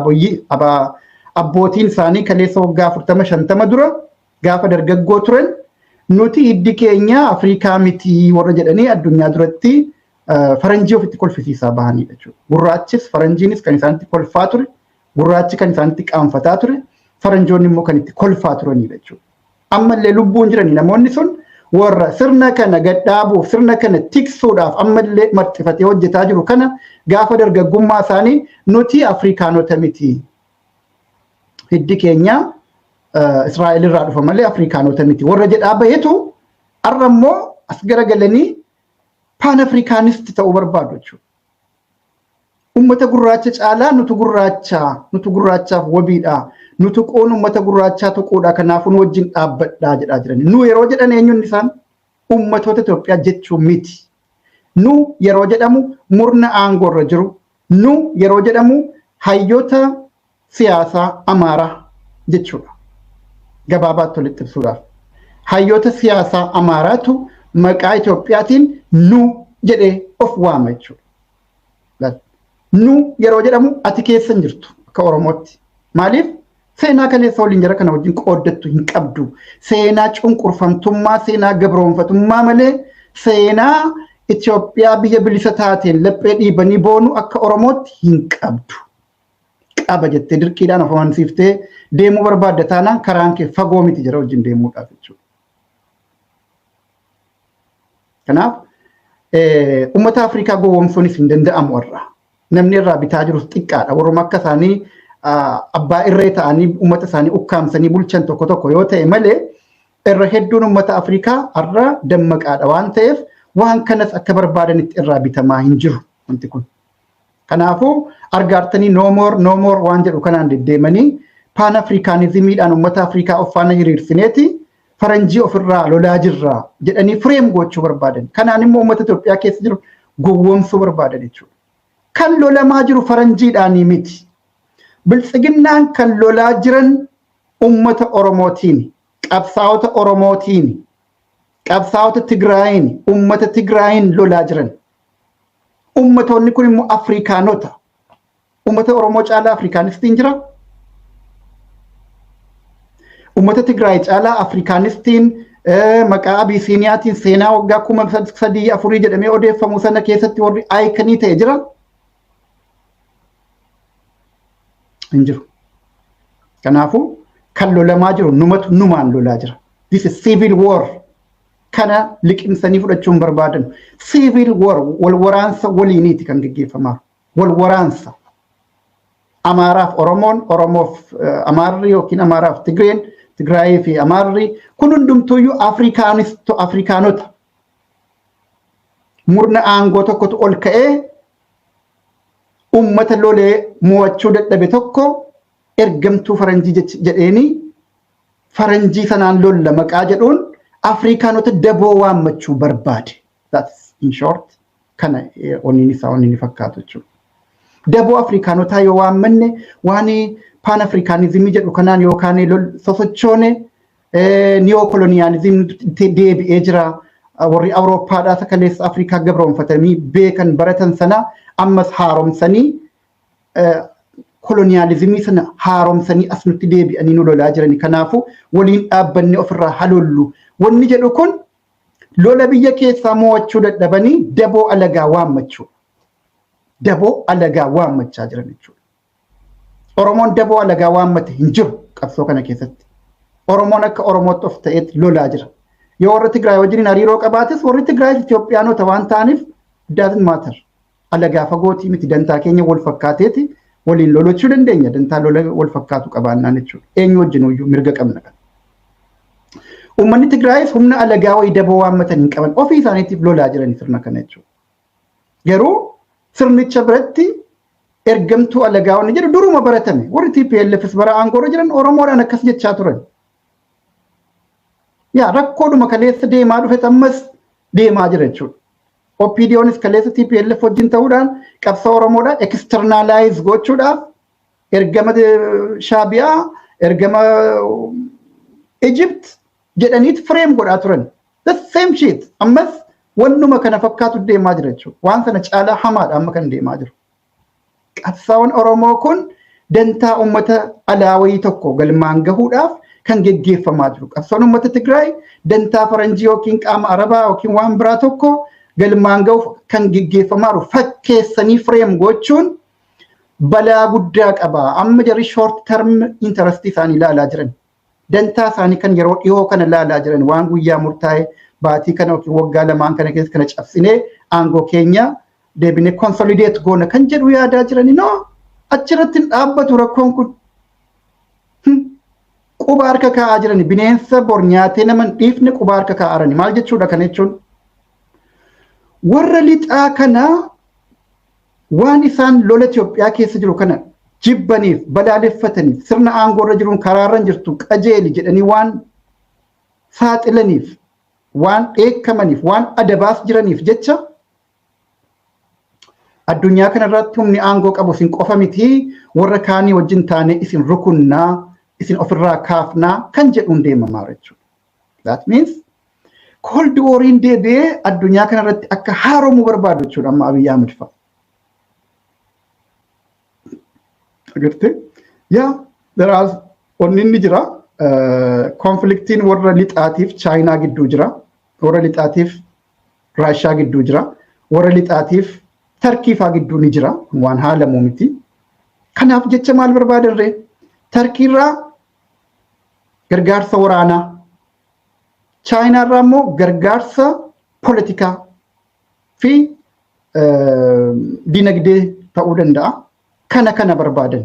Abaaboyyii abbootiin isaanii kaleessa waggaa 40 50 dura gaafa dargaggoo turan nuti hiddi keenya Afrikaa miti warra jedhanii addunyaa duratti faranjii ofitti kolfisiisaa bahanidha jechuudha. Gurraachis faranjiinis kan isaanitti kolfaa ture, gurraachi kan isaanitti qaanfataa ture, faranjoonni immoo kan itti kolfaa turanidha jechuudha. Ammallee lubbuun jiranii namoonni sun warra sirna kana gadhaabuuf, sirna kana tiksuudhaaf ammallee marxifatee hojjetaa jiru kana gaafa dargaggummaa isaanii nuti Afrikaanota miti. Hiddi keenya Israa'el irraa dhufa malee Afrikaanota miti. Warra jedhaa bahetu har'a immoo as garagalanii Pan Africanist ta'uu barbaadu jechuudha. Uummata gurraacha caalaa nutu gurraacha, nutu gurraachaaf wabiidha, nutu qoon uummata gurraachaa tuquudha, kanaafuu nu wajjin dhaabbadhaa jedhaa jiran. Nu yeroo jedhan eenyuun isaan? Uummatoota Itoophiyaa jechuu miti. Nu yeroo jedhamu murna aangoorra jiru, nu yeroo jedhamu hayyoota siyaasaa Amaaraa jechuudha. Gabaabaatti walitti ibsuudhaaf. Hayyoota siyaasaa Amaaraatu maqaa Itoophiyaatiin nu jedhee of waama jechuudha. Nu yeroo jedhamu ati keessa hin jirtu akka Oromootti. Maaliif? Seenaa kaleessa waliin jara kana wajjin qooddattu hin qabdu. Seenaa cunqurfamtummaa, seenaa gabroonfatummaa malee seenaa Itoophiyaa biyya bilisa taateen laphee dhiibanii boonu akka Oromootti hin qabdu. Qaba jettee dirqiidhaan of amansiiftee deemuu barbaadda taanaan karaan kee fagoo miti jara wajjin deemuudhaaf jechuudha. Kanaaf uummata Afrikaa gowwoomsuunis hin danda'amu irraa. Namni irraa bitaa jirus xiqqaadha. Warruma akka isaanii abbaa irree ta'anii uummata isaanii ukkaamsanii bulchan tokko tokko yoo ta'e malee irra hedduun uummata Afrikaa har'a dammaqaadha waan ta'eef waan kanas akka barbaadanitti irraa bitamaa hin jiru wanti kun. Kanaafuu argaartanii no more, no more waan jedhu kanaan deddeemanii Pan Africanismiidhaan uummata Afrikaa of faana hiriirsineeti faranjii ofirraa lolaa jirra jedhanii frame gochuu barbaadan. Kanaan immoo uummata Itoophiyaa keessa jiru gowwoomsuu barbaadan jechuudha. Kan lolamaa jiru faranjiidhaanii miti. Biltsiginnaan kan lolaa jiran uummata Oromootiin, qabsaa'ota Oromootiin, qabsaa'ota Tigraayin, uummata Tigraayin lolaa jiran. Uummatoonni kun immoo Afrikaanota. Uummata Oromoo caalaa Afrikaanistiin jira. Uummata Tigraay caalaa Afrikaanistiin maqaa Abisiiniyaatiin seenaa waggaa 3000 4000 jedhamee odeeffamu sana keessatti warri iconii ta'e jira. Hin jiru. Kanaafuu kan lolamaa jiru numatu numaan lolaa jira. This is civil war. Kana liqimsanii fudhachuun barbaadan. Civil war, wal waraansa waliiniiti kan gaggeeffamaa. Wal waraansa. Amaaraaf Oromoon, Oromoof Amaarri yookiin Amaaraaf Tigreen, Tigraayii fi Amaarri kun hundumtuuyyuu Afrikaanota. Murna aangoo tokkotu ol ka'ee uummata lolee mo'achuu dadhabe tokko ergamtuu faranjii jedheeni faranjii sanaan lolla maqaa jedhuun Afrikaanota daboo waammachuu barbaade. That's in short kana oniin isaa onni fakkaatu jechuudha. Daboo Afrikaanotaa yoo waammanne waan Pan Africanismii jedhu kanaan yookaan sosochoone neo colonialismii deebi'ee jira. Warri Awurooppaadhaa sakaleessa Afrikaa gabroonfatanii beekan baratan sana ammas haaromsanii colonialismii sana haaromsanii as nutti deebi'anii nu lolaa jirani. Kanaafuu waliin dhaabbanne ofirraa halollu. Wanni jedhu kun lola biyya keessaa mo'achuu dadhabanii daboo alagaa waammachuu. Daboo alagaa waammachaa jiran jechuudha. Oromoon daboo alagaa waammate hin jiru qabsoo kana keessatti. Oromoon akka Oromootti of ta'etti lolaa jira. Yoo warra Tigraay wajjin hariiroo qabaates warri Tigraay Itoophiyaanota waan ta'aniif doesn't matter. Alagaa fagootii miti, dantaa keenya wal fakkaateeti waliin lolachuu dandeenya, dantaa lola wal fakkaatu qabaannaan jechuudha. Eenyu wajjin iyyuu mirga qabna kan. Uummanni Tigraayis humna alagaa wayii daboo waammatan hin qaban, ofii isaaniitiif lolaa jiran sirna kana jechuudha. Garuu sirnicha biratti ergamtuu alagaa wanni jedhu duruma baratame. Warri TPLFs bara aangoorra jiran Oromoodhaan akkas jechaa turan. Yaa rakkoodhuma kaleessa deemaa dhufe ammas deemaa jira jechuudha. OPDOnis kaleessa TPLF wajjin ta'uudhaan qabsoo Oromoodhaan externalize gochuudhaaf ergama Shaabiyaa, ergama Egypt jedhaniit frame godhaa turan. The same shit. Ammas wannuma kana fakkaatu deemaa jira jechuudha. Waan sana caalaa hamaadha amma kan deemaa jiru. Qabsaa'oon Oromoo kun dantaa uummata alaa wayii tokko galmaan gahuudhaaf kan geggeeffamaa jiru. Qabsoon uummata Tigraay dantaa faranjii yookiin qaama Arabaa yookiin waan biraa tokko galmaan gahuuf kan geggeeffamaa jiru fakkeessanii frame gochuun balaa guddaa qaba. Amma jarri short term interest isaanii ilaalaa jiran. Dantaa isaanii kan yeroo dhiyoo kana ilaalaa jiran, waan guyyaa murtaa'e, baatii kana yookiin waggaa 2n kana keessa kana cabsinee aangoo keenya deebinee consolidate goona kan jedhu yaadaa jirani. No, achirratti hin dhaabbatu rakkoon kun. Quba harka kaa'aa jirani, bineensa bor nyaatee nama hin dhiifne quba harka kaa'aa jirani. Maal jechuudha kana jechuun? Warra lixaa kana waan isaan lola Itoophiyaa keessa jiru kana jibbaniif, balaaleffataniif, sirna aangoo irra jiruun karaarra jirtu qajeeli jedhanii waan saaxilaniif, waan dheekkamaniif, waan adabaas jiraniif jecha, addunyaa kanarratti humni aangoo qabu isin qofa miti, warra kaanii wajjin taanee isin rukunnaa, isin ofirraa kaafnaa kan jedhuun deemamaa jechuudha. That means Cold War'n deebi'ee addunyaa kanarratti akka haaromuu barbaadu jechuudha amma Abiyyi Ahmed fa'a. Agartee? Yaa, there are onni inni jira. Conflictiin warra lixaatiif Chaayinaa gidduu jira. Warra lixaatiif Raashaa gidduu jira. Warra lixaatiif Tarkii fa'aa gidduu ni jira. Waan haalamuu miti. Kanaaf jecha maal barbaadarree? Tarkiirraa gargaarsa waraanaa, Chaayinaarraa immoo gargaarsa poolitikaa fi dinagdee ta'uu danda'a. Kana kana barbaadan.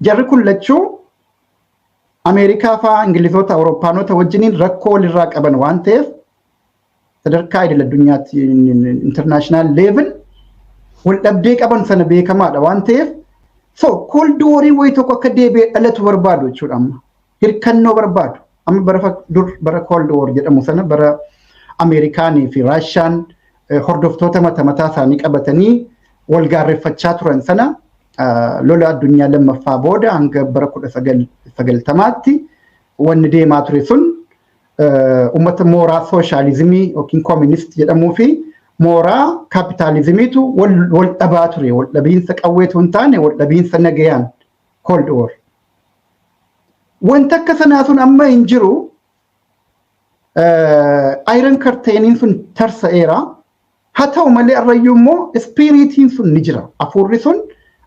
Jarri kun lachuu Ameerikaa fa'aa, Ingilizoota, Awurooppaanota wajjiniin rakkoo walirraa qaban waan ta'eef, sadarkaa idil addunyaatti, international level, wal dhabdee qaban sana beekamaadha waan ta'eef, so Cold War wayii tokko akka deebi'ee dhalatu barbaadu jechuudha amma. Hirkannoo barbaadu. Amma bara dur, bara Cold War jedhamu sana, bara Ameerikaanii fi Raashaan hordoftoota mata mataa isaanii qabatanii wal gaarreeffachaa turan sana, lola addunyaa lammaffaa booda hanga bara 1990tti wanni deemaa ture sun, uummata mooraa sooshaalizimii yookiin koominist jedhamuu fi mooraa kaapitaalizimiitu wal dhabaa ture. Wal dhabiinsa qawweetu hin taane, wal dhabiinsa nagayaan, Cold War. Wanta akka sanaa sun amma hin jiru. Iron Curtainiin sun tarsa'eera. Haa ta'u malee arrayyuu immoo spiritiin sun ni jira. Hafuurri sun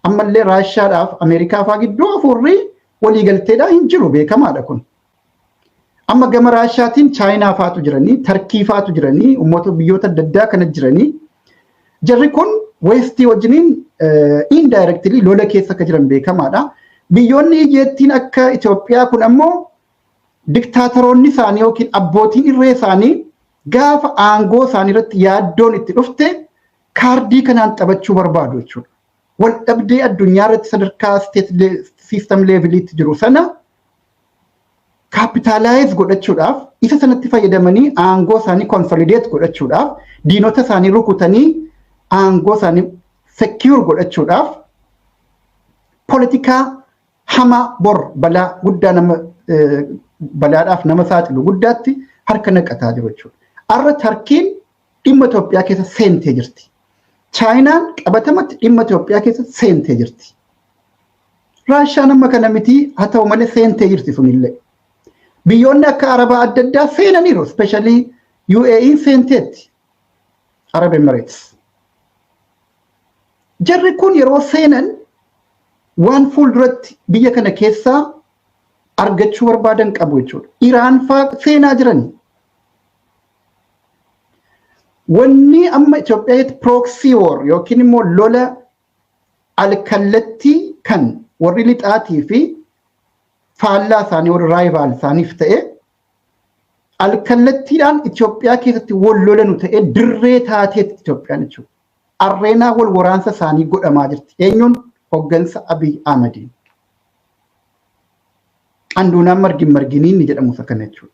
ammallee Raashaadhaaf Ameerikaa fa'aa gidduu hafuurri waliigalteedhaa hin jiru, beekamaadha kun. Amma gama Raashaatiin Chaayinaa fa'aatu jiranii, Tarkii fa'aatu jiranii, uummata biyyoota adda addaa kana jiranii. Jarri kun Westii wajjiniin indirectly lola keessa akka jiran beekamaadha. Biyyoonni hiyyeettiin akka Itoophiyaa kun ammoo diktaatoroonni isaanii yookiin abbootiin irree isaanii gaafa aangoo isaanii irratti yaaddoon itti dhufte kaardii kanaan taphachuu barbaadu jechuudha. Wal dhabdee addunyaa irratti sadarkaa state system leveliitti jiru sana capitalize godhachuudhaaf, isa sanatti fayyadamanii aangoo isaanii consolidate godhachuudhaaf, diinota isaanii rukutanii aangoo isaanii secure godhachuudhaaf, poolitikaa hamaa bor balaa guddaa nama balaadhaaf nama saaxilu guddaatti harka naqataa jiru jechuudha. Har'a Tarkiin dhimma Itoophiyaa keessa seentee jirti. Chaayinaan qabatamatti dhimma Itoophiyaa keessa seentee jirti. Raashaan amma kana miti, haa ta'u malee seentee jirti sunillee. Biyyoonni akka Arabaa adda addaa seenaniiru. Especially UAE seenteetti. Arab Emirates. Jarri kun yeroo seenan waan fuulduratti biyya kana keessaa argachuu barbaadan qabu jechuudha. Iraan faa seenaa jirani. Wanni amma Itoophiyaatti proxy war yookiin immoo lola alkallattii kan warri lixaatii fi faallaa isaanii, warri rival isaaniif ta'e, alkallattiidhaan Itoophiyaa keessatti wal lolanu ta'e dirree taateetti Itoophiyaan jechuudha. Arena wal waraansa isaanii godhamaa jirti. Eenyuun? Hoggansa Abiy Ahmediin. Anduunaan margin marginiin ni jedhamu isa kana jechuudha.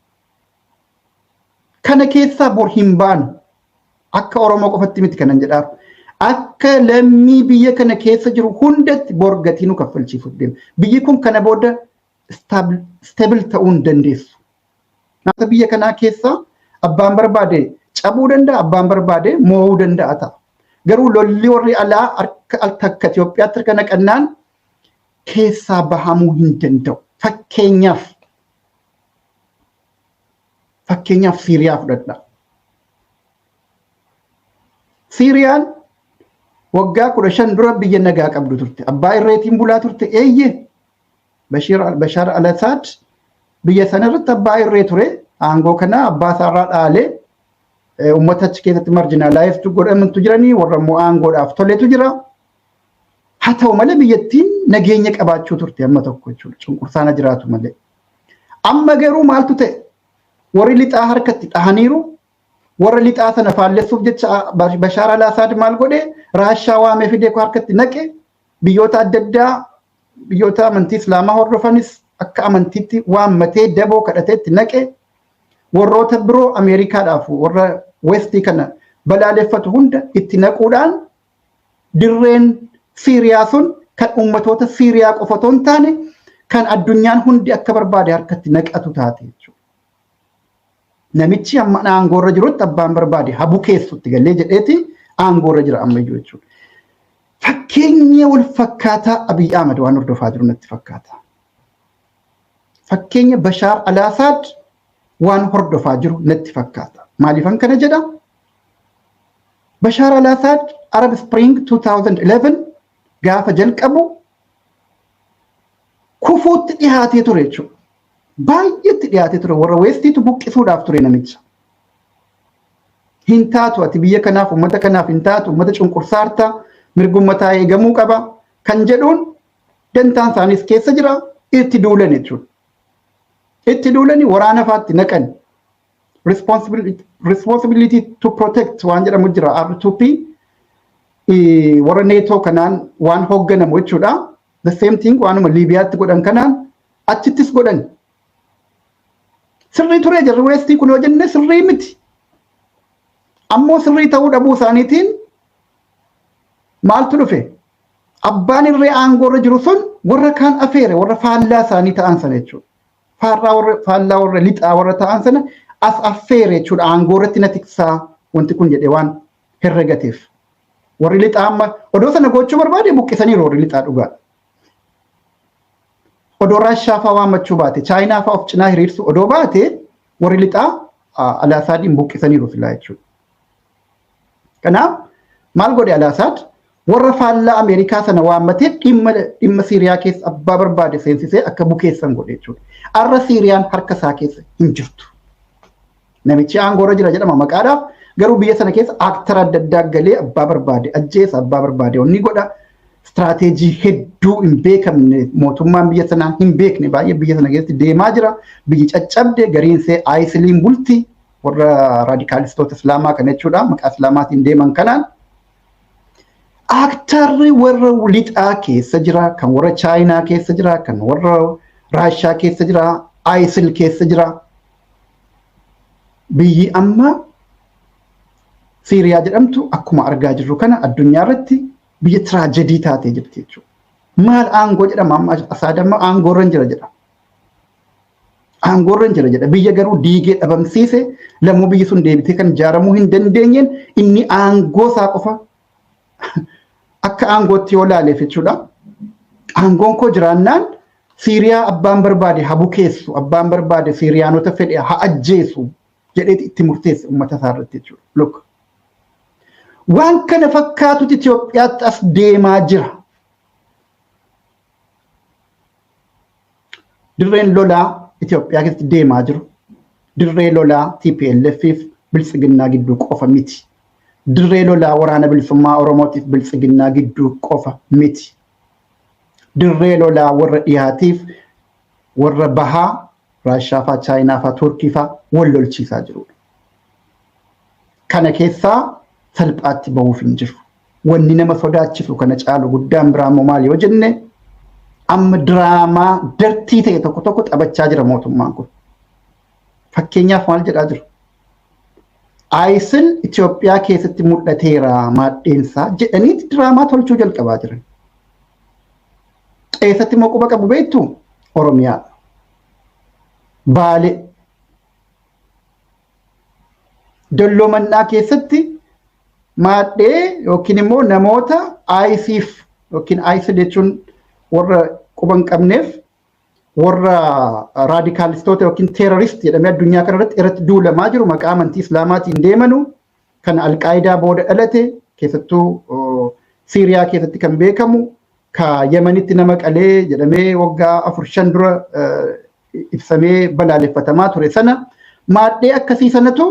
Kana keessaa bor hin baanu. Akka Oromoo qofatti miti kanan jedhaaf. Akka lammii biyya kana keessa jiru hundatti bor gatii nu kaffalchiisuuf deema. Biyyi kun kana booda stable ta'uu hin dandeessu. Namoota biyya kanaa keessa abbaan barbaade cabuu danda'a, abbaan barbaade moo'uu danda'a ta'a. Garuu lolli warri alaa harka al takka Itoophiyaatti harka naqannaan keessaa bahamuu hin danda'u. Fakkeenyaaf Siiriyaa fudhadha. Siiriyaan waggaa 15 dura biyya nagaa qabdu turte. Abbaa irreetiin bulaa turte eeyyee. Bashar al-Assad biyya sana irratti abbaa irree ture. Aangoo kana abbaa isaarraa dhaalee uummata achi keessatti marginalized godhamantu jiranii warra immoo aangoodhaaf toletu jira. Haa ta'u malee biyyattiin nageenya qabaachuu turte amma tokko jechuudha. Cunqursaana jiraatu malee. Amma garuu maaltu ta'e? Warri lixaa harkatti dhahaniiru. Warra lixaa sana faallessuuf jecha Bashar al-Assad maal godhe? Raashaa waamee fidee harkatti naqe. Biyyoota adda addaa biyyoota amantii Islaamaa hordofanis akka amantiitti waammatee daboo kadhatee itti naqe. Warroota biroo Ameerikaadhaaf warra Westii kana balaaleffatu hunda itti naquudhaan dirreen Siiriyaa sun kan uummatoota Siiriyaa qofa otoo hin taane kan addunyaan hundi akka barbaade harkatti naqatu taate jechuudha. Namichi amma aangoorra jirutti abbaan barbaade habuu keessutti galee jedheeti aangoorra jira ammayyuu jechuudha. Fakkeenya wal fakkaataa Abiy Ahmed waan hordofaa jiru natti fakkaata. Fakkeenya Bashar al-Assad waan hordofaa jiru natti fakkaata. Maaliifan kana jedha? Bashar al-Assad Arab Spring 2011 gaafa jalqabu kufuutti dhiyaatee ture jechuudha. Baay'eetti dhiyaatee ture. Warra Westiitu buqqisuudhaaf ture namicha. Hin taatu ati biyya kanaaf uummata kanaaf hin taatu uummata cunqursaarta mirgi uummataa eegamuu qaba kan jedhuun dantaan isaaniis keessa jira itti duulan jechuudha. Itti duulani waraana faatti naqan. Responsibility to protect waan jedhamu jira R2P warra NATO kanaan waan hoogganamu jechuudha. The same thing waanuma Liibiyaatti godhan kanaan achittis godhan. Sirrii ture jarri Westii kun yoo jenne sirrii miti. Ammoo sirrii ta'uu dhabuu isaaniitiin maaltu dhufe? Abbaan irree aangoorra jiru sun warra kaan afeere warra faallaa isaanii ta'an sana jechuudha. Faallaa warra lixaa warra ta'an sana as affeere jechuudha aangoorratti na tiksaa wanti kun jedhee waan herregateef. Warri lixaa amma odoo sana gochuu barbaade buqqisaniiru warri lixaa dhugaa. Odoo Raashaa fa'aa waammachuu baate Chaayinaa fa'aa of cinaa hiriirsu odoo baate warri lixaa Alaasaadiin buqqisaniiru silaa jechuudha. Kanaaf maal godhe Alaasaad? Warra faallaa Ameerikaa sana waammatee dhimma Siiriyaa keessa abbaa barbaade seensisee akka bukeessan godhe jechuudha. Arra Siiriyaan harka isaa keessa hin jirtu. Namichi aangoorra jira jedhama maqaadhaaf garuu biyya sana keessa actor adda addaa galee abbaa barbaade ajjeesa abbaa barbaade onni godha. Istiraateejii hedduu hin beekamne mootummaan biyya sanaa hin beekne baay'ee biyya sana keessatti deemaa jira. Biyyi caccabde gariin see ISILiin bulti warra raadikaalistoota Islaamaa kana jechuudha maqaa Islaamaatiin deeman kanaan. Actorri warra lixaa keessa jira, kan warra Chaayinaa keessa jira, kan warra Raashaa keessa jira, ISIL keessa jira. Biyyi amma Siiriyaa jedhamtu akkuma argaa jirru kana addunyaa irratti biyya tragedy taatee jirti jechuudha. Maal aangoo jedhama amma Asaad amma aangoorra jira jedha. Aangoorra jira jedha. Biyya garuu diigee dhabamsiise lamuu biyyi sun deebitee kan ijaaramuu hin dandeenyeen inni aangoo isaa qofa akka aangootti yoo laaleef jechuudha. Aangoon koo jiraannaan Siiriyaa abbaan barbaade haa bukeessu, abbaan barbaade Siiriyaanota fedhe haa ajjeesu jedheeti itti murteesse uummata isaa irratti jechuudha. Look. Waan kana fakkaatutu Itoophiyaatti as deemaa jira. Dirreen lolaa Itoophiyaa keessatti deemaa jiru. Dirree lolaa TPLF fi Biltsiginnaa gidduu qofa miti. Dirree lolaa waraana bilisummaa Oromootiif Biltsiginnaa gidduu qofa miti. Dirree lolaa warra dhiyaatiif warra bahaa Raashaa faa, Chaayinaa faa, Turkii faa wal lolchiisaa jirudha. Kana keessaa salphaatti bahuuf hin jiru. Wanni nama sodaachisu kana caalu guddaan biraa immoo maali yoo jenne amma diraamaa dirty ta'e tokko tokko taphachaa jira mootummaan kun. Fakkeenyaaf maal jedhaa jiru? ISIL Itoophiyaa keessatti mul'ateera maadheensaa jedhaniiti diraamaa tolchuu jalqabaa jiran. Eessatti immoo quba qabu beektu? Oromiyaa. Baalee. Dollomannaa keessatti maadhee yookiin immoo namoota ISIF yookiin ISIL jechuun warra quba hin qabneef, warra raadikaalistoota yookiin terrorist jedhamee addunyaa kanarratti irratti duulamaa jiru, maqaa amantii Islaamaatiin deemanu, kan Alqaayidaa booda dhalate, keessattuu Siiriyaa keessatti kan beekamu, ka Yemenitti nama qalee jedhamee waggaa 4-5 dura ibsamee balaaleffatamaa ture sana, maadhee akkasii sanatu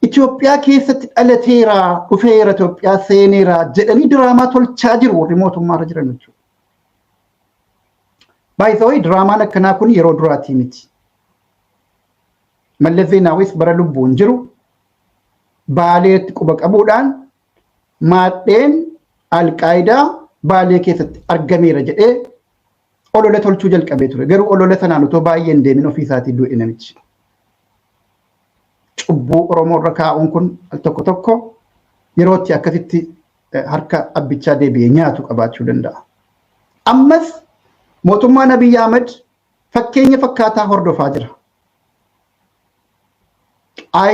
Itoophiyaa keessatti dhalateera, dhufeera, Itoophiyaa seeneera jedhanii diraamaa tolchaa jiru warri mootummaarra jiran jechuudha. Baay'isawii diraamaan akkanaa kun yeroo duraatii miti. Mallas Zeenaawis bara lubbuun jiru Baaleetti quba qabuudhaan maadheen Alqaayidaa Baalee keessatti argameera jedhee olola tolchuu jalqabee ture. Garuu olola sanaan otoo baay'ee hin deemin ofii isaatii du'e namichi. Cubbuu Oromoo irra kaa'uun kun al tokko tokko yerootti akkasitti harka abbichaa deebi'ee nyaatu qabaachuu danda'a. Ammas mootummaan Abiyyi Ahmad fakkeenya fakkaataa hordofaa jira.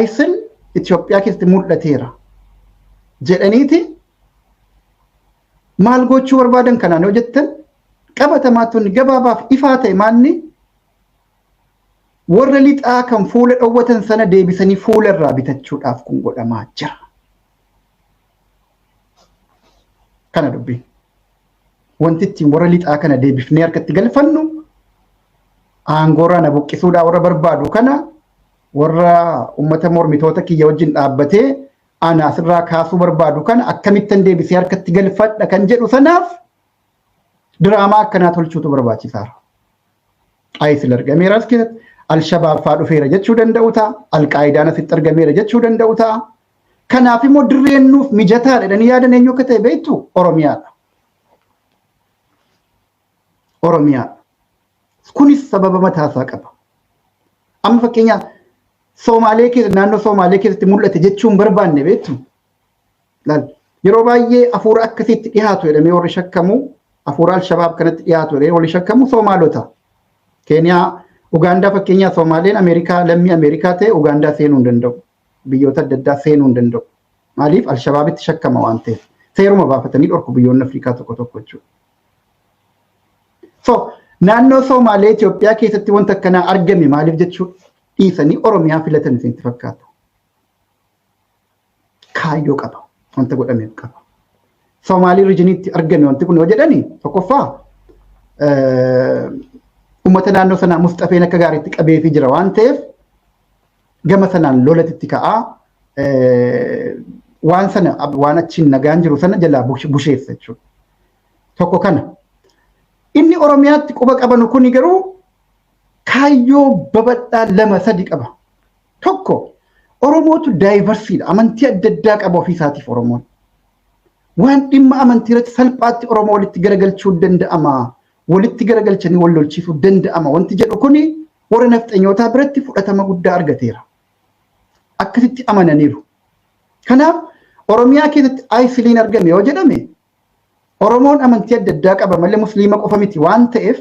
ISIL Itoophiyaa keessatti mul'ateera jedhaniiti maal gochuu barbaadan kanaan yoo jettan, qabatamaatti gabaabaaf ifaa ta'e maalni, warra lixaa kan fuula dhowwatan sana deebisanii fuula irraa bitachuudhaaf kun godhamaa jira. Kana dubbiin. Wanti ittiin warra lixaa kana deebifnee harkatti galfannu, aangoorraa na buqqisuudhaa warra barbaadu kana, warra uummata mormitoota kiyya wajjin dhaabbatee ana asirraa kaasuu barbaadu kana akkamittan deebisee harkatti galfadha kan jedhu sanaaf diraamaa akkanaa tolchuutu barbaachisaadha. ISIL argameera as keessatti, Alshabaab faa dhufeera jechuu danda'u ta'a, Alqaayidaan asitti argameera jechuu danda'u ta'a. Kanaaf immoo dirreen nuuf mijataadha jedhanii yaadan eenyu akka ta'e beektu? Oromiyaadha. Oromiyaadha. Kunis sababa mataasaa qaba. Amma fakkeenyaaf Somaalee keessa, naannoo Somaalee keessatti mul'ate jechuun barbaanne beektu. Yeroo baay'ee hafuura akkasitti dhiyaatu jedhamee warri shakkamu, hafuura Alshabaab kanatti dhiyaatu jedhamee warri shakkamu Soomaalota. Keeniyaa, Ugaandaa, fakkeenyaaf Somaaleen Ameerikaa, lammii Ameerikaa ta'e Ugaandaa seenuu hin danda'u. Biyyoota adda addaa seenuu hin danda'u. Maaliif? Alshabaabitti shakkama waan ta'eef. Seeruma baafatanii dhorku biyyoonni Afrikaa tokko tokko jechuudha. So naannoo Somaalee Itoophiyaa keessatti wanta akkanaa argame maaliif jechuu dhiisanii Oromiyaa filatan isinitti fakkaata? Kaayyoo qaba. Wanta godhameef qaba. Somaalii regioniitti argame wanti kun yoo jedhani, tokkoffaa uummata naannoo sanaa Mustafeen akka gaariitti qabeefii jira waan ta'eef gama sanaan lolatitti ka'aa, waan sana, waan achiin nagaan jiru sana jalaa busheessa jechuudha. Tokko kana. Inni Oromiyaatti quba qabanu kuni garuu kaayyoo babal'aa lama sadi qaba. Tokko, Oromootu diversitydha. Amantii adda addaa qaba ofii isaatiif Oromoon. Waan dhimma amantii irratti salphaatti Oromoo walitti garagalchuu danda'ama. Walitti garagalchanii wal lolchiisuu danda'ama. Wanti jedhu kuni warra nafxanyootaa biratti fudhatama guddaa argateera. Akkasitti amananiiru. Kanaaf Oromiyaa keessatti ISILiin argame yoo jedhame, Oromoon amantii adda addaa qaba malee Musliima qofa miti waan ta'eef,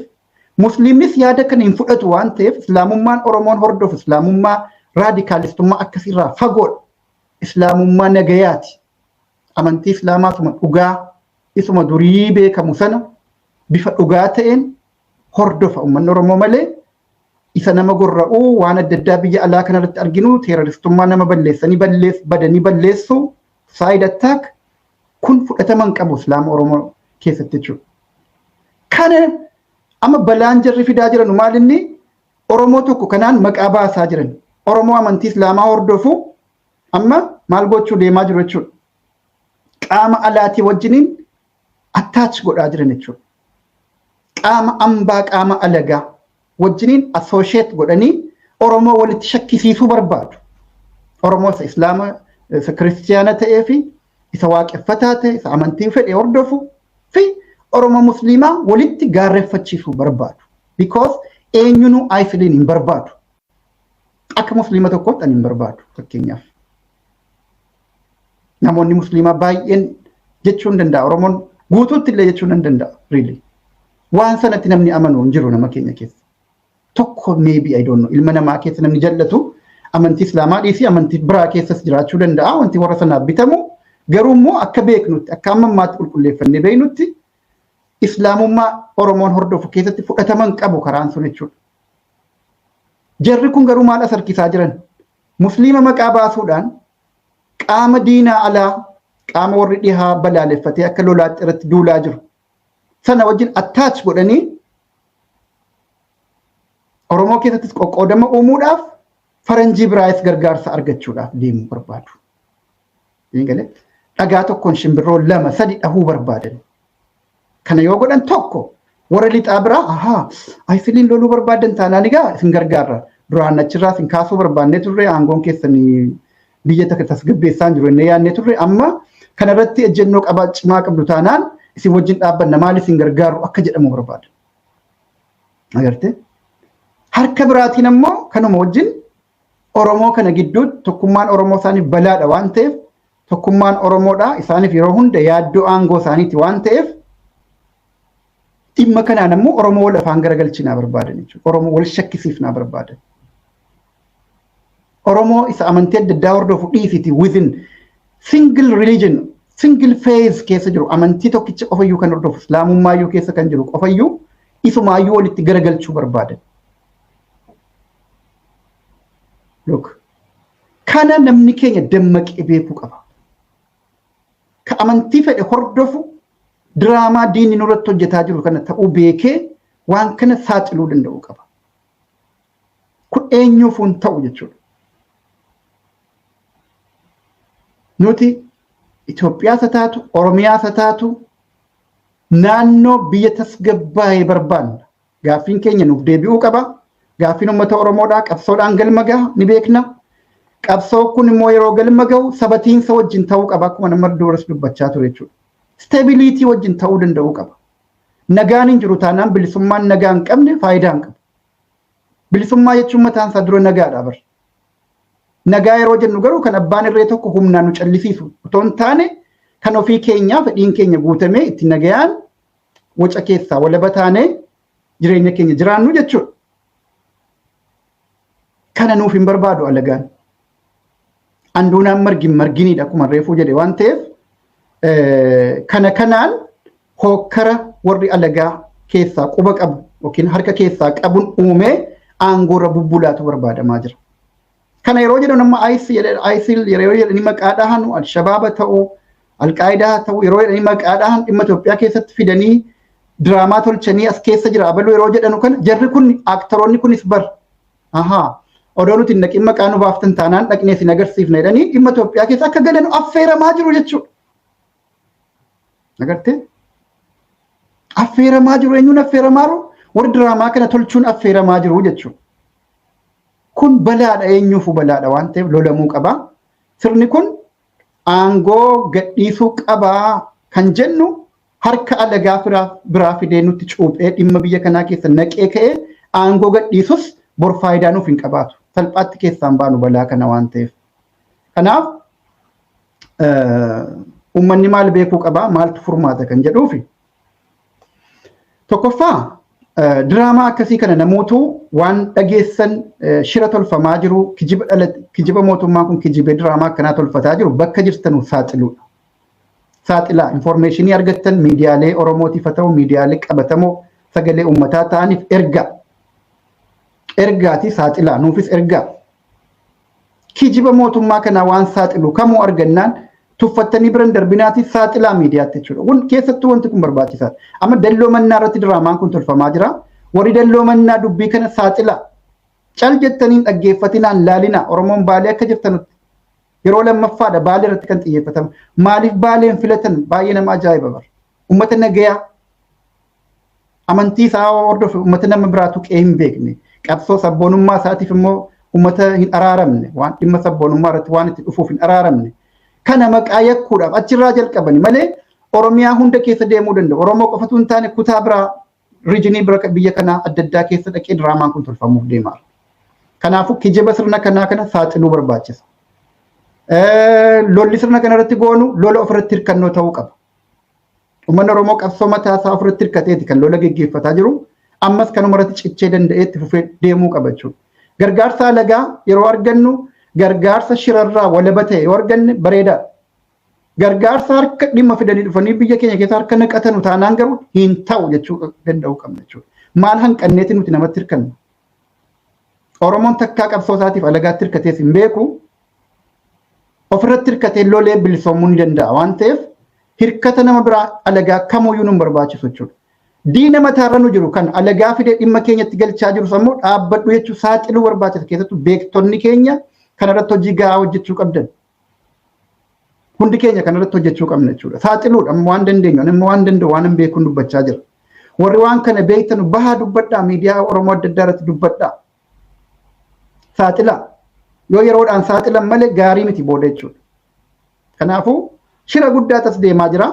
Musliimnis yaada kana hin fudhatu waan ta'eef, Islaamummaan Oromoon hordofu Islaamummaa raadikaalistummaa akkasirraa fagoodha. Islaamummaa nagayaati. Amantii Islaamaa isuma dhugaa, isuma durii beekamu sana bifa dhugaa ta'een hordofa uummanni Oromoo malee isa nama gorra'uu, waan adda addaa biyya alaa kanarratti arginu, terroristummaa, nama balleessanii balleess badanii balleessuu, suicide attack kun fudhatama hin qabu Islaama Oromoo keessatti jechuudha. Kana amma balaan jarri fidaa jiran maal inni? Oromoo tokko kanaan maqaa baasaa jiran. Oromoo amantii Islaamaa hordofu amma maal gochuu deemaa jiru jechuudha? Qaama alaatii wajjiniin attach godhaa jiran jechuudha. Qaama ambaa, qaama alagaa wajjiniin associate godhanii Oromoo walitti shakkisiisuu barbaadu. Oromoo isa Islaama, isa Kiristiyaana ta'ee fi isa waaqeffataa ta'e, isa amantii fedhe hordofu fi Oromoo Musliimaa walitti gaarreeffachiisuu barbaadu. Because eenyunuu ISILiin hin barbaadu. Akka Musliima tokkootti ani hin barbaadu fakkeenyaaf. Namoonni Musliimaa baay'een jechuu hin danda'a. Oromoon guutuutti illee jechuu hin danda'a. Really. Waan sanatti namni amanu hin jiru nama keenya keessa. Tokko maybe, I don't know, ilma namaa keessa namni jallatu amantii Islaamaa dhiisii amantii biraa keessas jiraachuu danda'a. Wanti warra sanaaf bitamu garuu immoo akka beeknutti, akka amma ammaatti qulqulleeffannee beeknutti Islaamummaa Oromoon hordofu keessatti fudhataman qabu karaan sun jechuudha. Jarri kun garuu maal as harkisaa jiran? Musliima maqaa baasuudhaan qaama diinaa alaa, qaama warri dhihaa balaaleffatee akka lolaatti irratti duulaa jiru sana wajjin attach godhanii Oromoo keessattis qoqqoodama uumuudhaaf, faranjii biraayis gargaarsa argachuudhaaf deemuu barbaadu. Dhagaa tokkoon shimbirroo lama sadi dhahuu barbaadan. Kana yoo godhan, tokko warra lixaa biraa, ahaa, ISILiin loluu barbaadan taanaan egaa isin gargaarra. Duraan achirraa isin kaasuu barbaannee turre, aangoon keessanii biyya takka tasgabbeessaan jiru inni yaadnee turre, amma kanarratti ejjennoo qabaa cimaa qabdu taanaan isin wajjin dhaabbanna, maal isin gargaaru akka jedhamu barbaada. Agartee? Harka biraatiin ammoo kanuma wajjin Oromoo kana gidduutti tokkummaan Oromoo isaaniif balaadha waan ta'eef, tokkummaan Oromoodha isaaniif yeroo hunda yaaddoo aangoo isaaniiti waan ta'eef, dhimma kanaan ammoo Oromoo wal afaan garagalchinaa barbaadan jechuudha. Oromoo wal shakkisiifnaa barbaadan. Oromoo isa amantii adda addaa hordofu dhiisiti, within single religion, single faith keessa jiru, amantii tokkicha qofayyuu kan hordofu, islaamummaayyuu keessa kan jiru qofayyuu, isumaayyuu walitti garagalchuu barbaadan. Look, kana namni keenya dammaqee beekuu qaba. Ka amantii fedhe hordofu diraamaa diinni nurratti hojjetaa jiru kana ta'uu beekee waan kana saaxiluu danda'uu qaba. Kun eenyuufuu hin ta'u jechuudha. Nuti Itoophiyaas haa taatu, Oromiyaas haa taatu, naannoo biyya tasgabbaa'ee barbaanna. Gaaffiin keenya nuuf deebi'uu qaba. Gaaffiin uummata Oromoodhaa qabsoodhaan galma gaha ni beekna. Qabsoo kun immoo yeroo galma gahu sabatiinsa wajjin ta'uu qaba, akkuma nama duras dubbachaa ture jechuudha. Stability wajjin ta'uu danda'uu qaba. Nagaan hin jiru taanaan, bilisummaan nagaa hin qabne faayidaa hin qabu. Bilisummaa jechuun mataan isaa dura nagaadha bar. Nagaa yeroo jennu garuu kan abbaan irree tokko humnaan nu callisiisu otoo hin taane, kan ofii keenyaa fedhiin keenya guutamee itti nagayaan waca keessaa walaba taanee jireenya keenya jiraannu jechuudha. Kana nuuf hin barbaadu alagaan. Anduunaan margin marginiidha akkuma reefuu jedhe waan ta'eef, kana kanaan hookkara warri alagaa keessaa quba qabu yookiin harka keessaa qabuun uumee aangoorra bubbulaatu barbaadamaa jira. Kana yeroo jedhan amma ISIL yeroo jedhanii maqaa dhahan, Alshabaaba ta'uu, Alqaayidaa ta'uu yeroo jedhanii maqaa dhahan, dhimma Itoophiyaa keessatti fidanii diraamaa tolchanii as keessa jira abaluu yeroo jedhanu kana, jarri kun aktoroonni kunis bar, ahaa, odoo nuti hin dhaqin maqaa nu baaftan taanaan dhaqnee isin agarsiifna jedhanii dhimma Itoophiyaa keessa akka galan affeeramaa jiru jechuudha. Agartee? Affeeramaa jiru. Eenyuun affeeramaa jiru? Warri diraamaa kana tolchuun affeeramaa jiru jechuudha. Kun balaadha, eenyuufuu balaadha waan ta'eef lolamuu qaba. Sirni kun aangoo gadhiisuu qabaa kan jennu, harka alagaa biraa fidee nutti cuuphee dhimma biyya kanaa keessa naqee ka'ee aangoo gadhiisus bor faayidaa nuuf hin qabaatu. Salphaatti keessaan baanu balaa kana waan ta'eef. Kanaaf uummanni maal beekuu qabaa, maaltu furmaata kan jedhuufi. Tokkoffaa, diraamaa akkasii kana namootu waan dhageessan, shira tolfamaa jiru, kijiba, kijiba mootummaa kun kijibee diraamaa akkanaa tolfataa jiru bakka jirtanu saaxiluudha. Saaxilaa, information argattan miidiyaalee Oromootiif haa ta'u, miidiyaalee qabatamoo sagalee uummataa ta'aniif ergaa. Ergaati saaxilaa, nuufis ergaa. Kijiba mootummaa kanaa waan saaxilu kamuu argannaan tuffattanii biran darbinaati, saaxilaa miidiyaatti jechuudha. Kun keessattuu wanti kun barbaachisaadha. Amma dalloo mannaa irratti diraamaan kun tolfamaa jira. Warri dalloo mannaa dubbii kana saaxilaa. Cal jettaniin dhaggeeffatinaan laalina. Oromoon Baalee akka jirtanutti. Yeroo lammaffaadha Baalee irratti kan xiyyeeffatamu. Maaliif Baaleen filatan? Baay'ee nama ajaa'iba bara. Uummata nagayaa, amantii isaa hordofe, uummata nama biraa tuqee hin beekne, qabsoo sabboonummaa isaatiif immoo uummata hin araaramne, waan dhimma sabboonummaa irratti waan itti dhufuuf hin araaramne. Kana maqaa yakkuudhaaf achirraa jalqabani malee Oromiyaa hunda keessa deemuu danda'u. Oromoo qofatu hin taane, kutaa biraa, region bira biyya kanaa adda addaa keessa dhaqee diraamaan kun tolfamuuf deema. Kanaafuu kijiba sirna kanaa kana saaxiluu barbaachisa. Lolli sirna kana irratti goonu lola ofirratti hirkannoo ta'uu qaba. Uummanni Oromoo qabsoo mataa isaa ofirratti hirkateeti kan lola geggeeffataa jiru. Ammas kanuma irratti cichee danda'ee itti fufee deemuu qaba jechuudha. Gargaarsa alagaa yeroo argannu, gargaarsa shirarraa walaba ta'e yoo arganne bareedaadha. Gargaarsa harka dhimma fidanii dhufanii biyya keenya keessa harka naqatanu taanaan garuu hin ta'u jechuu danda'uu qabna jechuudha. Maal hanqanneeti nuti namatti hirkannu? Oromoon takkaa qabsoo isaatiif alagaatti hirkatees hin beeku. Ofirratti hirkatee lolee bilisoomuu ni danda'a waan ta'eef hirkata nama biraa alagaa kamuyyuu nu hin barbaachisu jechuudha. Diina mataarra nu jiru kan alagaa fidee dhimma keenyatti galchaa jiru ammoo dhaabbadhu jechuu saaxiluu barbaachisa. Keessattuu beektonni keenya kanarratti hojii gahaa hojjechuu qabdan. Hundi keenya kanarratti hojjechuu qabna jechuudha. Saaxiluudha amma waan dandeenyu, amma waan danda'u waan hin beekuun dubbachaa jira. Warri waan kana beektan bahaa dubbadhaa, miidiyaa Oromoo adda addaa irratti dubbadhaa. Saaxilaa. Yoo yeroodhaan saaxilan malee gaarii miti booda jechuudha. Kanaafuu shira guddaa tas deemaa jira.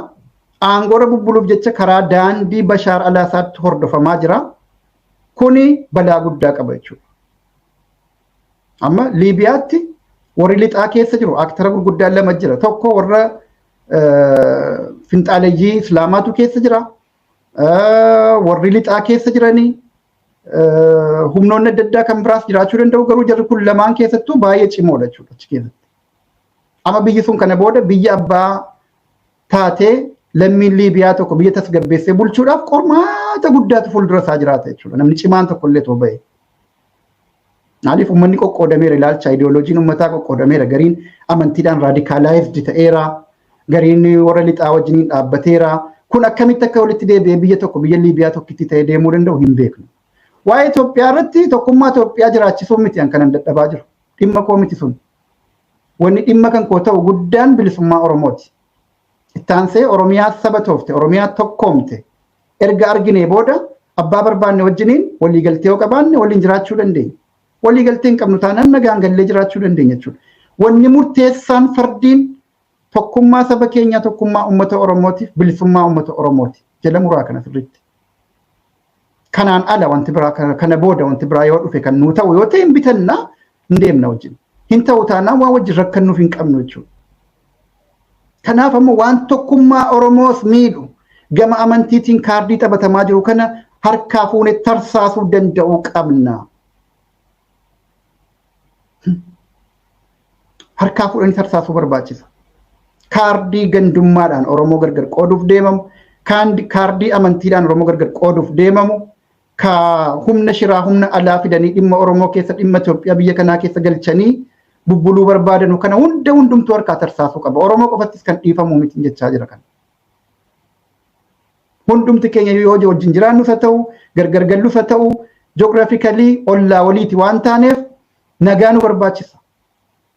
Aangoorra bubbuluuf jecha karaa daandii Bashaar Alaasaatti hordofamaa jira. Kuni balaa guddaa qaba jechuudha. Amma Liibiyaatti warri lixaa keessa jiru aktara gurguddaan lama jira. Tokko warra finxaaleyyii Islaamaatu keessa jira. Warri lixaa keessa jiranii humnoonni adda addaa kan biraas jiraachuu danda'u, garuu jarri kun lamaan keessattuu baay'ee cimoodha jechuudha achi keessatti. Amma biyyi sun kana booda biyya abbaa taatee lammiin Liibiyaa tokko biyya tasgabbeessee bulchuudhaaf qormaata guddaatu fuuldura isaa jiraata jechuudha. Namni cimaan tokko illee too bahe. Maaliif uummanni qoqqoodameera, ilaalcha ideoloojiin uummataa qoqqoodameera, gariin amantiidhaan radicalized ta'eera, gariin warra lixaa wajjiniin dhaabbateera. Kun akkamitti akka walitti deebi'ee biyya tokko, biyya Liibiyaa tokkitti ta'ee deemuu danda'u hin beeknu. Waa'ee Itoophiyaa irratti tokkummaa Itoophiyaa jiraachisuu miti an kanan dadhabaa jiru. Dhimma koo miti sun. Wanni dhimma kan koo ta'u guddaan bilisummaa Oromooti. Ittaansee Oromiyaa saba toofte, Oromiyaa tokkoomte erga arginee booda abbaa barbaanne wajjiniin waliigaltee yoo qabaanne waliin jiraachuu dandeenya. Waliigaltee hin qabnu taanaan nagaan gallee jiraachuu dandeenya jechuudha. Wanni murteessaan fardiin tokkummaa saba keenyaa, tokkummaa uummata Oromootiif bilisummaa uummata Oromooti. Jala muraa kana sirriitti. Kanaan ala wanti biraa, kana booda wanti biraa yoo dhufe kan nuu ta'u yoo ta'e hin bitannaa, hin deemna wajjin. Hin ta'u taanaan waan wajjin rakkannuuf hin qabnu jechuudha. Kanaaf ammoo waan tokkummaa Oromoos miidhu gama amantiitiin kaardii taphatamaa jiru kana harkaa fuunee tarsaasuu danda'uu qabna. Harkaa fuudhanii tarsaasuu barbaachisa. Kaardii gandummaadhaan Oromoo gargar qooduuf deemamu, kaardii amantiidhaan Oromoo gargar qooduuf deemamu, ka humna shiraa humna alaa fidanii dhimma Oromoo keessa, dhimma Itoophiyaa biyya kanaa keessa galchanii bubbuluu barbaadanu kana hunda hundumtuu harkaa tarsaasuu qaba. Oromoo qofattis kan dhiifamu miti jechaa jira kana. Hundumti keenya yoo wajjin jiraannus haa ta'u, gargar gallus haa ta'u, geographically ollaa waliiti waan taaneef nagaa nu barbaachisa.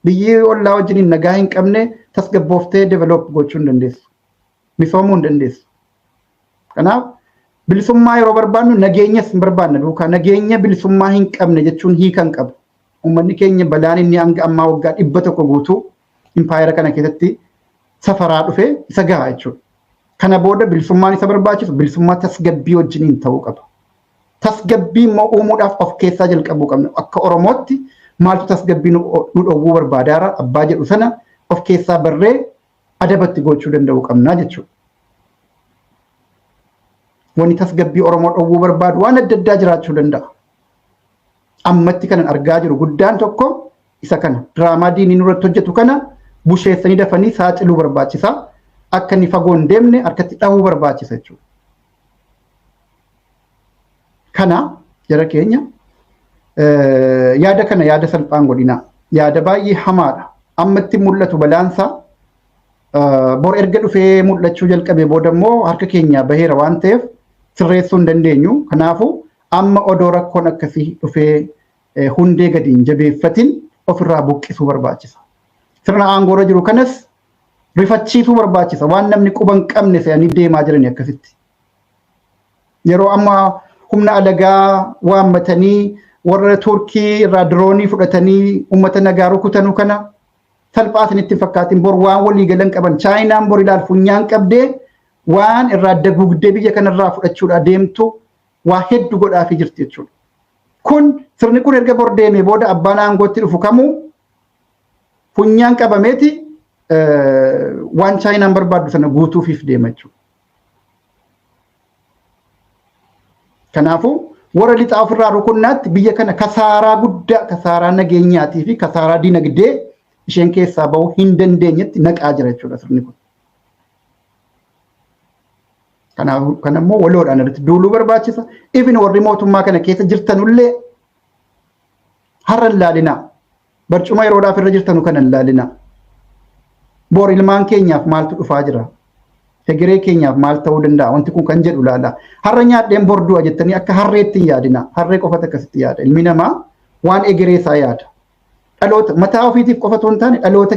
Biyyi ollaa wajjiniin nagaa hin qabne tasgabbooftee develop gochuu hin dandeessu. Misoomuu hin dandeessu. Kanaaf bilisummaa yeroo barbaannu nageenyas hin barbaanna duukaa. Nageenya bilisummaa hin qabne jechuun hiika hin qabu. Uummanni keenya balaan inni hanga ammaa waggaa 100 guutuu impaayera kana keessatti safaraa dhufe isa gaha jechuudha. Kana booda bilisummaan isa barbaachisu bilisummaa tasgabbii wajjiniin ta'uu qaba. Tasgabbii immoo uumuudhaaf of keessaa jalqabuu qabna. Akka Oromootti maaltu tasgabbii nu dhowwuu barbaadaara abbaa jedhu sana of keessaa barree adabatti gochuu danda'uu qabna jechuudha. Wanni tasgabbii Oromoo dhowwuu barbaadu waan adda addaa jiraachuu danda'a. Ammatti kanan argaa jiru guddaan tokko isa kana. Diraamaa diinii nurratti hojjetu kana busheessanii dafanii saaxiluu barbaachisa. Akka inni fagoo hin deemne harkatti dhahuu barbaachisa jechuudha. Kana jara keenya yaada kana yaada salphaan godhinaa. Yaada baay'ee hamaadha. Ammatti mul'atu balaansaa bor erga dhufee mul'achuu jalqabee booda immoo harka keenya baheera waan ta'eef sirreessuu hin dandeenyu. Kanaafuu amma odoo rakkoon akkasii dhufee hundee gadi hin jabeeffatin ofirraa buqqisuu barbaachisa. Sirna aangoorra jiru kanas rifachiisuu barbaachisa. Waan namni quba hin qabne fe'anii deemaa jiran akkasitti. Yeroo amma humna alagaa waammatanii warra Turkii irraa diroonii fudhatanii uummata nagaa rukutanuu kana salphaa isinitti hin fakkaatin. Bor waan walii galan qaban. Chaayinaan bor ilaal funyaan qabdee waan irraa dagugdee biyya kanarraa fudhachuudhaa deemtu waa hedduu godhaafii jirti jechuudha. Kun sirni kun erga bor deemee booda abbaan aangootti dhufu kamuu funyaan qabameeti waan Chaayinaan barbaaddu sana guutuufiif deema jechuudha. Kanaafuu warra lixaa ofirraa rukunnaatti biyya kana kasaaraa guddaa, kasaaraa nageenyaatii fi kasaaraa dinagdee isheen keessaa bahuu hin dandeenyetti naqaa jira jechuudha sirni kun. Kanaaf kan immoo waloodhaan irratti duuluu barbaachisa. Even warri mootummaa kana keessa jirtanullee har'a hin laalinaa. Barcuma yeroodhaaf irra jirtanu kana hin laalinaa. Bor ilmaan keenyaaf maaltu dhufaa jira? Egeree keenyaaf maal ta'uu danda'a? Wanti kun kan jedhu laala. Har'a nyaadheen bor du'a jettanii akka harreetti hin yaadina. Harree qofatu akkasitti yaada. Ilmi namaa waan egeree isaa yaada. Dhaloota mataa ofiitiif qofa otoo hin taane dhaloota,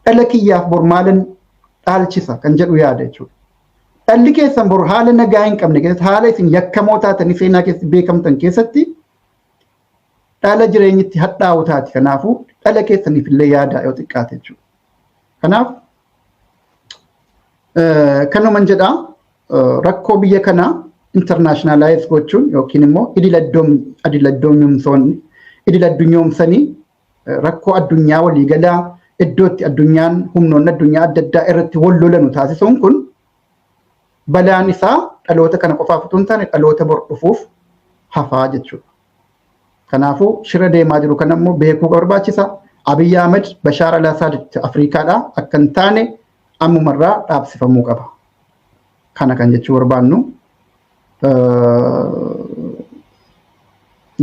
dhala kiyyaaf bor maalan dhaalchisa kan jedhu yaada jechuudha. Dhalli keessan bor haala nagaa hin qabne keessatti, haala isin yakkamoo taatanii seenaa keessatti beekamtan keessatti dhala jireenyitti hadhaa'u taati. Kanaafuu dhala keessaniif illee yaada yoo xiqqaate jechuudha. Kanaaf kanuman jedhaa, rakkoo biyya kanaa internationalize gochuun yookiin immoo idil addunyoomsanii rakkoo addunyaa waliigalaa iddootti addunyaan humnoonni addunyaa adda addaa irratti wal lolanu taasisuun kun balaan isaa dhaloota kana qofaaf otoo hin taane dhaloota bor dhufuuf hafaa jechuudha. Kanaafuu shira deemaa jiru kana immoo beekuu barbaachisa. Abiyyi Ahmed Bashaar al-Assad Afrikaadhaa akka hin taane ammumarraa dhaabsifamuu qaba. Kana kan jechuu barbaannu,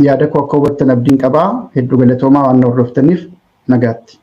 yaada koo akka hubattan abdiin qabaa. Hedduu galatoomaa waan na hordoftaniif, nagaatti.